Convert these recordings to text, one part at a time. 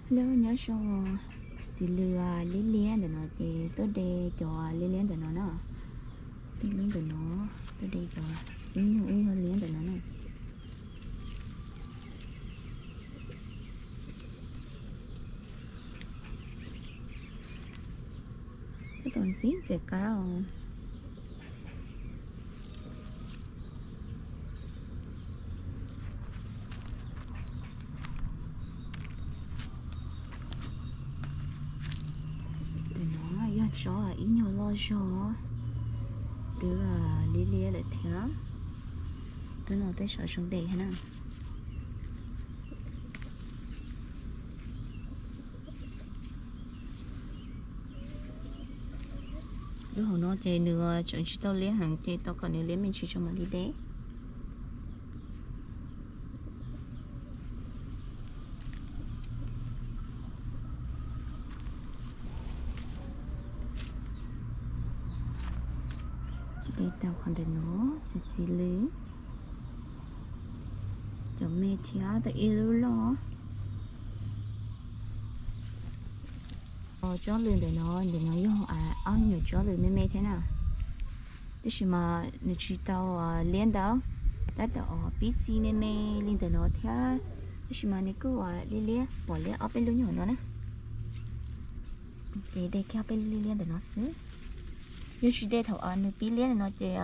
Lub nyob zoo, txiv lws liab liab ntawm no ces tuaj de cov liab liab ntawm no na. Tej lub ntawm no tuaj de cov ib nyuag ib nyuag liab ntawm no na. Tab tom ntxim ntxim qab os. Ntawm no yog tsob ib nyuag loj zog, twb liab liab lawm thiab. Twb no tej sav zoo dej thiab na. Lub hauv no ces nws tseem tsis tau liab heev ces tos kom nws liab me ntsis tso mam li de. De tau qhov ntawm no, txiv txiv lws, cov me thiab tau ib lub loj. Tsob lws ntawm no, ntawm no yog ob nyuag tsob lws me me thiab na. Tab sis mas nws tsis tau liab ntau, tab tom pib txi me me li ntawm no thiab. Tab sis mas nws kuj liab liab, pom liab ob peb lub nyob hauv no na. Ces de kiag ob peb lub liab liab ntawm no xwb. Yog tsis de thaum nws pib liab no ces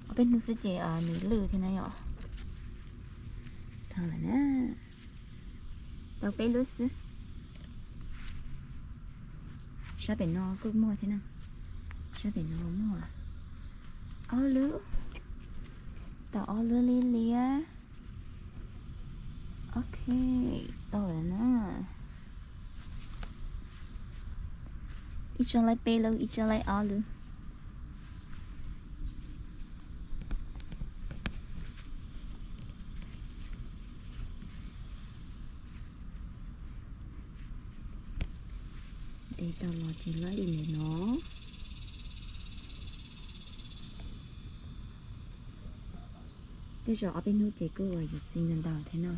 ob peb hnub xwb ces nws lwj thiab na yom. Tau lawm na. Tau peb lub xwb. Sab pem no kuj muaj thiab na. Sab pem no muaj ob lub. Tau ob lub liab liab. Ok, tau lawm na. Ib tsob laib peb lub, ib tsob laib ob lub. De tau los ces laib li ntawm no. Tej zaum ob peb hnub ces kuj yuav txi ntau ntau thiab no.